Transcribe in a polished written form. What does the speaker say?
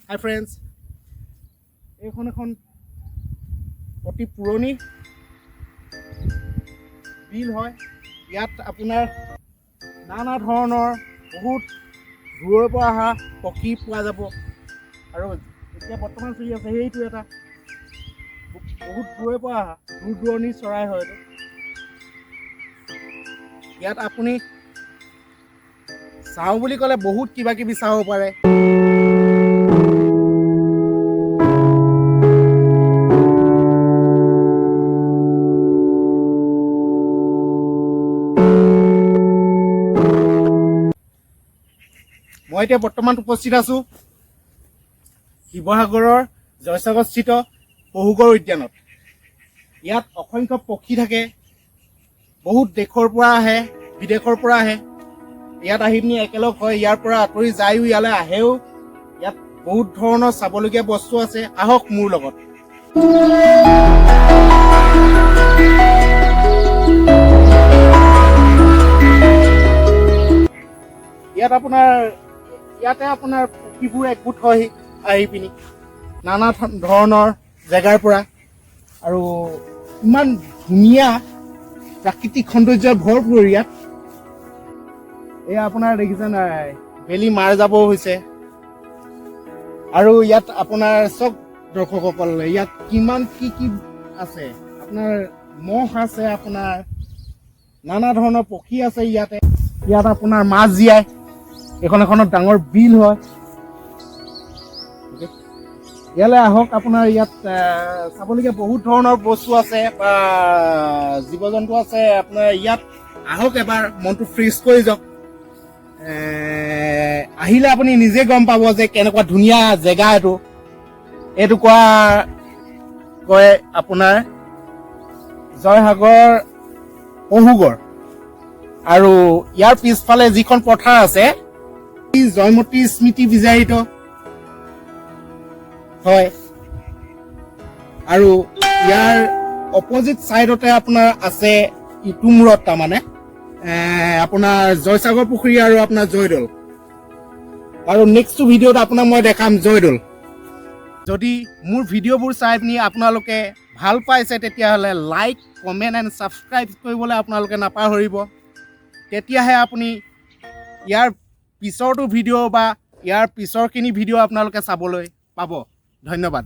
হাই friends, এইখন এখন অতি পুৰণি বিল হয়। ইয়াত আপোনাৰ নানা ধৰণৰ বহুত দূৰৰ পৰা অহা পক্ষী পোৱা যাব। আৰু এতিয়া বৰ্তমান চলি আছে সেইটো এটা বহুত দূৰৰ পৰা অহা দূৰ দূৰণিৰ চৰাই হয় এইটো। ইয়াত আপুনি চাওঁ বুলি ক'লে বহুত কিবা কিবি চাব পাৰে। মই এতিয়া বৰ্তমান উপস্থিত আছোঁ শিৱসাগৰৰ জয়সাগৰস্থিত পহুগড় উদ্যানত। ইয়াত অসংখ্য পক্ষী থাকে, বহুত দেশৰ পৰা আহে, বিদেশৰ পৰা আহে। ইয়াত আহি পিনি একেলগ হয়, ইয়াৰ পৰা আঁতৰি যায়ো, ইয়ালৈ আহেও। ইয়াত বহুত ধৰণৰ চাবলগীয়া বস্তু আছে, আহক মোৰ লগত। ইয়াতে আপোনাৰ পক্ষীবোৰ একগোট হয় আহি পিনি নানা ধৰণৰ জেগাৰ পৰা, আৰু ইমান ধুনীয়া প্ৰাকৃতিক সৌন্দৰ্যৰ ভৰপূৰ ইয়াত। এয়া আপোনাৰ দেখিছে নাই, বেলি মাৰ যাবও হৈছে। আৰু ইয়াত আপোনাৰ চব দৰ্শকসকল, ইয়াত কিমান কি কি আছে, আপোনাৰ মহ আছে, আপোনাৰ নানা ধৰণৰ পক্ষী আছে ইয়াতে। ইয়াত আপোনাৰ মাছ জীয়াই, এইখন এখনত ডাঙৰ বিল হয়। ইয়ালৈ আহক, আপোনাৰ ইয়াত চাবলগীয়া বহুত ধৰণৰ বস্তু আছে বা জীৱ জন্তু আছে। আপোনাৰ ইয়াত আহক এবাৰ, মনটো ফ্ৰেছ কৰি যাওক। আহিলে আপুনি নিজে গম পাব যে কেনেকুৱা ধুনীয়া জেগা এইটো। এইটো কোৱা কয় আপোনাৰ জয়সাগৰ পহুগড়। আৰু ইয়াৰ পিছফালে যিখন পথাৰ আছে, জয়মতী স্মৃতি বিজড়িত হয়। আৰু ইয়াৰ অপজিট চাইডতে আপোনাৰ আছে ইটো মূৰত, তাৰমানে আপোনাৰ জয়সাগৰ পুখুৰী আৰু আপোনাৰ জয়দৌল। আৰু নেক্সট ভিডিঅ'ত আপোনাক মই দেখাম জয়দৌল। যদি মোৰ ভিডিঅ'বোৰ চাই পিনি আপোনালোকে ভাল পাইছে, তেতিয়াহ'লে লাইক, কমেণ্ট এণ্ড ছাবস্ক্ৰাইব কৰিবলৈ আপোনালোকে নাপাহৰিব। তেতিয়াহে আপুনি ইয়াৰ পিছৰটো ভিডিঅ' বা ইয়াৰ পিছৰখিনি ভিডিঅ' আপোনালোকে চাবলৈ পাব। ধন্যবাদ।